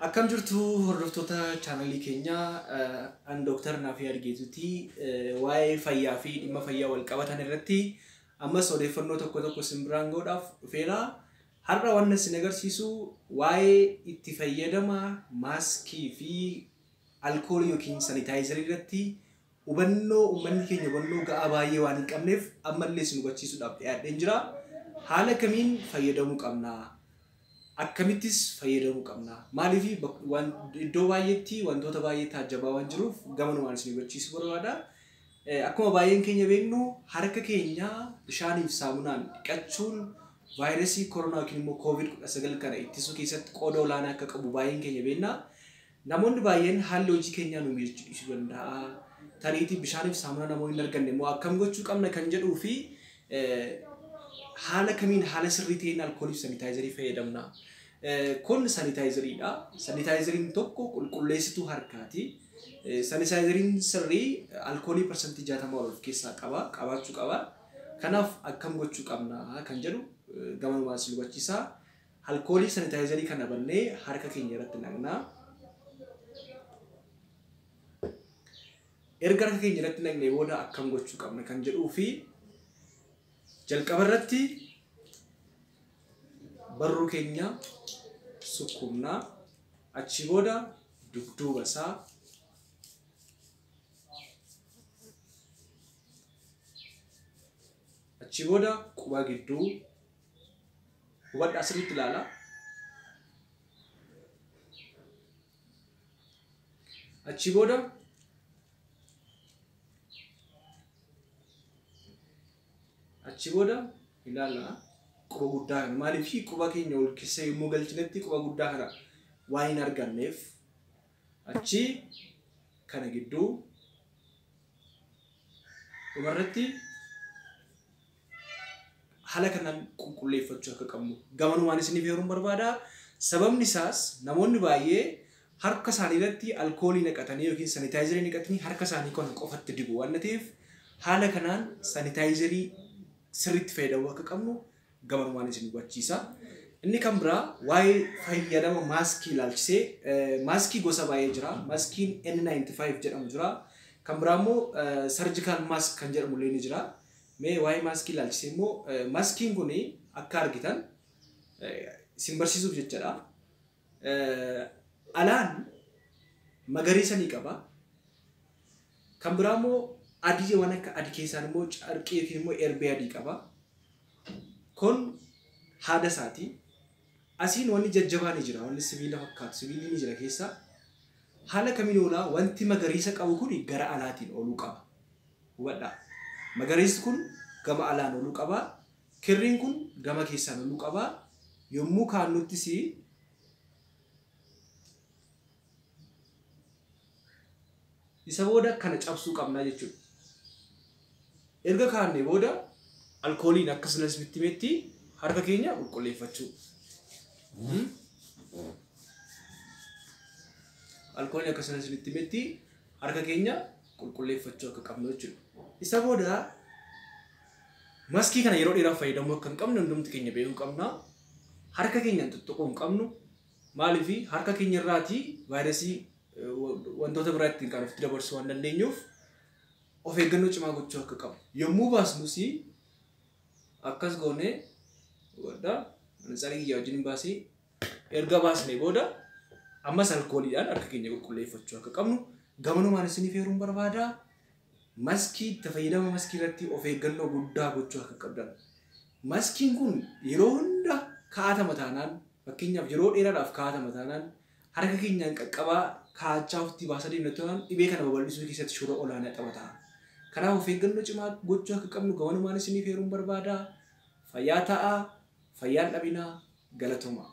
Akkam jirtu hordoftoota chaanalii keenyaa, an Dooktar Naafii Argeetuuti. Waa'ee fayyaa fi dhimma fayyaa wal qabatan irratti ammas odeeffannoo tokko tokko isin biraan gahuudhaaf dhufeera. Har'a waan isin agarsiisu waa'ee itti fayyadama maaskii fi alkoolii yookiin sanitaayizarii irratti hubannoo uummanni keenya hubannoo ga'aa baay'ee waan hin qabneef ammallee isin hubachiisuudhaaf dhiyaadheen jira. Haala kamiin fayyadamuu qabna? Akkamittis fayyadamuu qabna? Maaliif iddoo baay'eetti wantoota baay'ee taajjabaa waan jiruuf gamanumaan isin hubachiisuu barbaada. Akkuma baay'een keenya beeknu, harka keenya bishaaniif saamunaan dhiqachuun vaayirasii koronaa yookiin immoo COVID-19 kana ittisuu keessatti qooda olaanaa akka qabu baay'een keenya beekna. Namoonni baay'een haalli hojii keenyaa nu mijachuu dhiisuu danda'a. Tariitii bishaaniif saamunaa namoonni hin arganne immoo akkam gochuu qabna kan jedhuu fi haala kamiin haala sirrii ta'een alkoolii fi sanitaayizarii fayyadamna. Kun sanitaayizariidha. Sanitaayizariin tokko qulqulleessituu harkaati. Sanitaayizariin sirrii alkoolii 60% ol of keessaa qaba, qabaachuu qaba. Kanaaf akkam gochuu qabna kan jedhu gamanumaan isin hubachiisa. Alkoolii sanitaayizarii kana bannee harka keenya irratti naqna. Erga harka keenya irratti naqnee booda akkam gochuu qabna kan jedhuu fi jalqaba irratti barruu keenya sukkuumnaa, achi booda dugduuba isaa, achi booda quba gidduu. Hubadhaa, sirriitti ilaala. Achi booda ilaala quba guddaa kana. Maaliif quba keenya ol keessa yommuu galchinetti quba guddaa kana waan hin arganneef, achi kana gidduu, dhumarratti haala kanaan qulqulleeffachuu akka qabnu gamanumaan isiniif heeruun barbaada. Sababni isaas namoonni baay'ee harka isaanii irratti alkoolii naqatanii yookiin sanitaayizarii naqatanii harka isaanii kana qofatti dibu waan ta'eef, haala kanaan sanitaayizarii sirriitti fayyadamuu akka qabnu gamanumaan isin hubachiisa. Inni kan biraa waa'ee fayyadama maaskii ilaalchisee, maaskii gosa baay'ee jira. Maaskiin N95 jedhamu jira. Kan biraa immoo surgical mask kan jedhamu illee ni jira. Mee waa'ee maaskii ilaalchisee immoo, maaskiin kun akka argitan isin barsiisuuf jechadha. Alaan magariisa ni qaba. Kan biraa immoo adii, waan akka adii keessaan immoo carqii yookiin immoo erbee adii qaba. Kun haada isaati. Asiin wanni jajjabaa ni jira. Wanni sibiila fakkaatu sibiilli ni jira keessa. Haala kamiin oolaa? Wanti magariisa qabu kun gara alaatiin ooluu qaba. Hubadhaa. Magariisni kun gama alaan ooluu qaba. Kirriin kun gama keessaan ooluu qaba. Yommuu kaannuttis isa booda kana cabsuu qabnaa jechuudha. Erga kaannee booda alkooliin akkasumas bittimetti harka keenya qulqulleeffachuu. Alkooliin akkasumas bittimetti harka keenya qulqulleeffachuu akka qabnu jechuudha. Isa booda maskii kana yeroo dheeraaf fayyadamuu akka hin qabne hundumti keenya beekuu qabna. Harka keenyaan tuttuquu hin qabnu. Maaliif? Harka keenya irraatii vaayirasii wantoota biraa ittiin kan ofitti dabarsuu waan dandeenyuuf of eeggannoo cimaa gochuu akka qabnu. Yommuu baasnus akkas goonee, hubadhaa, manitsarii kiyyaa wajjin baasee, erga baasnee booda ammas alkooliidhaan harka keenya qulqulleeffachuu akka qabnu gamanumaan isiniif heeruun barbaada. Maskii, itti fayyadama maskii irratti of eeggannoo guddaa gochuu akka qabdan. Maskiin kun yeroo hunda kaa'atama taanaan, fakkeenyaaf yeroo dheeraadhaaf kaa'atama taanaan, harka keenyaan qaqqabaa kaa'achaa ofitti baasaa deemna taanaan, dhibee kana babal'isuu keessatti shoora olaanaa taphata. Kanaaf of eeggannoo cimaa gochuu akka qabnu gamanumaan isiniif heeruun barbaada. Fayyaa ta'aa, fayyaan dhabinaa, galatoomaa.